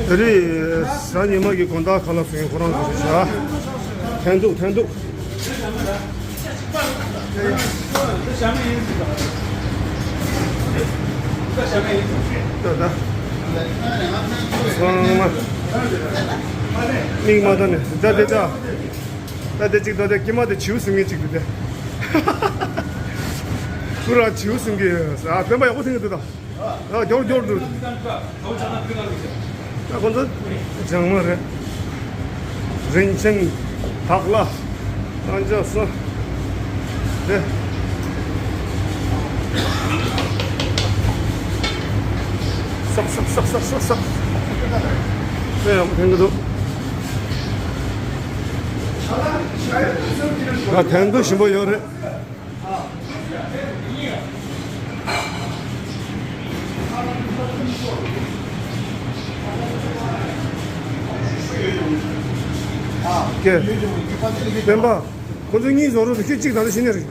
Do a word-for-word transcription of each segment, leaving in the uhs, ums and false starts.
དེ་རིང་གཟའ་ཉི་མ་གི་དགོང་དག་ཁ་ལག་བཟོ་མཁན་ཁོ་རང་ཚོ་རེད་ཤག་འཐེན་འདུག་འཐེན་འདུག་ད་ད། ཚང་མ། མིག་མ་ལྟ་ནས་ད་དེ་ད། ད་དེ་གཅིག་ད་དེ་ཀྱེ་མ་དེ་བྱིའུ་ཟིན་མཁན་གཅིག་འདུག་དེ། ཁོ་རང་བྱིའུ་ཟིན་གི་ཡོད། ཨ་སྟོན་པ་ཡག་པོ་ཐེངས་འདུག་ད། ཨ་མགྱོགས་མགྱོགས་འདུག་ད་ཁོ་ཚོ་སྦྱང་མ་རེད། རིན་ཆེན་དག་ལ་ཨང་ཅག་སོ། དེ། སག་སག་སག་སག་སག་སག་དེ་ཡང་ཕན་གི་འདུག་ད་ཐན་དུ་ཞིམ་པོ་ཡོད་རེད། ཀྱེ། སྤེན་པ། ཁོ་ཚོ་གཉིས་བཟོ་རོགས་དུ་ཁྱོད་གཅིག་དང་དུ་ཤི་ནས་རེད།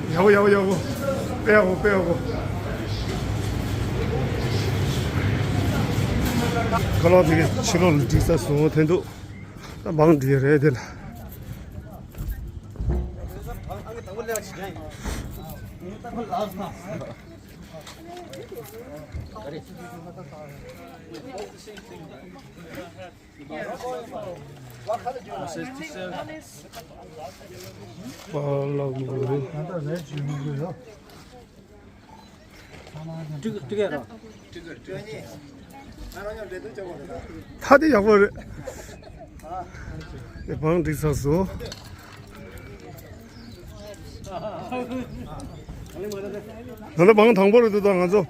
ཡག་པོ་ཡག་པོ་ཡག་པོ། དཔེ་ཡག་པོ་དཔེ་ཡག་པོ། ཁ་ལག་དེ་གི་ཕྱི་ལོགས་ལ་འགྲིག་ས་བཟོ་འཐེན་འདུག་ད་བང་འགྲིག་རེད་དེ་ལ། ཐ་དེ་ཡག་པོ་རེད། དེ་བང་འགྲིག་ཚར་སོང་། ད་ལྟ་བང་དང་པོ་རེད་འདུག་ད་ང་ཚོ།